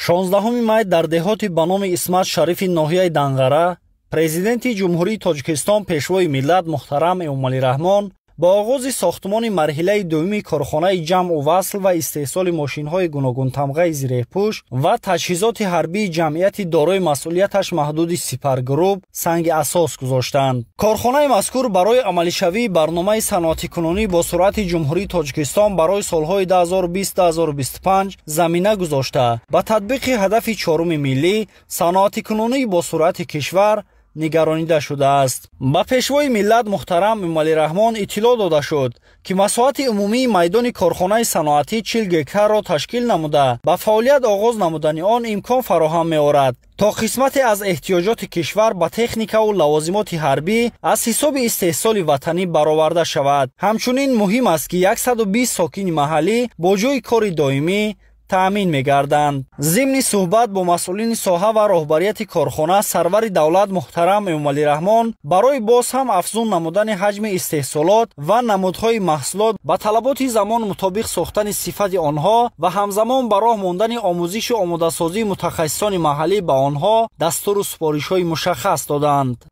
16 май дар деҳоти ба номи Исмат Шарифи ноҳияи Данғара Президенти Ҷумҳурии Тоҷикистон, Пешвои миллат муҳтарам Эмомалӣ Раҳмон бо оғози сохтмони марҳилаи дуюми корхонаи ҷамъу васл ва истеҳсоли мошинҳои гуногунтамғаи зиреҳпӯш ва таҷҳизоти ҳарбии ҷамъияти дорои масъулияташ маҳдуди Сипар Груп санги асос гузоштанд. Корхонаи мазкур барои амалишавии барномаи саноатикунонӣ бо суръати Ҷумҳурии Тоҷикистон барои солҳои 2020-2025 замина гузошта, ба татбиқи ҳадафи чоруми миллӣ, саноатикунонӣ бо суръати кишвар нигаронида шудааст. Ба Пешвои миллат муҳтарам Эмомалӣ Раҳмон иттилоъ дода шуд, ки масоҳати умумии майдони корхонаи саноатӣ 40 гектарро ташкил намуда, ба фаъолият оғоз намудани он имкон фароҳам меорад, то қисмате аз эҳтиёҷоти кишвар ба техникаву лавозимоти ҳарбӣ аз ҳисоби истеҳсоли ватанӣ бароварда шавад. Ҳамчунин муҳим аст, ки 120 сокини маҳаллӣ бо ҷойи кори доимӣ таъмин мегарданд. Зимни суҳбат бо масъулини соҳа ва роҳбарияти корхона, сарвари давлат муҳтарам Эмомалӣ Раҳмон барои боз ҳам афзун намудани ҳаҷми истеҳсолот ва намудҳои маҳсулот, ба талаботи замон мутобиқ сохтани сифати онҳо ва ҳамзамон ба роҳ мондани омӯзишу омодасозии мутахассисони маҳаллӣ ба онҳо дастуру супоришҳои мушаххас доданд.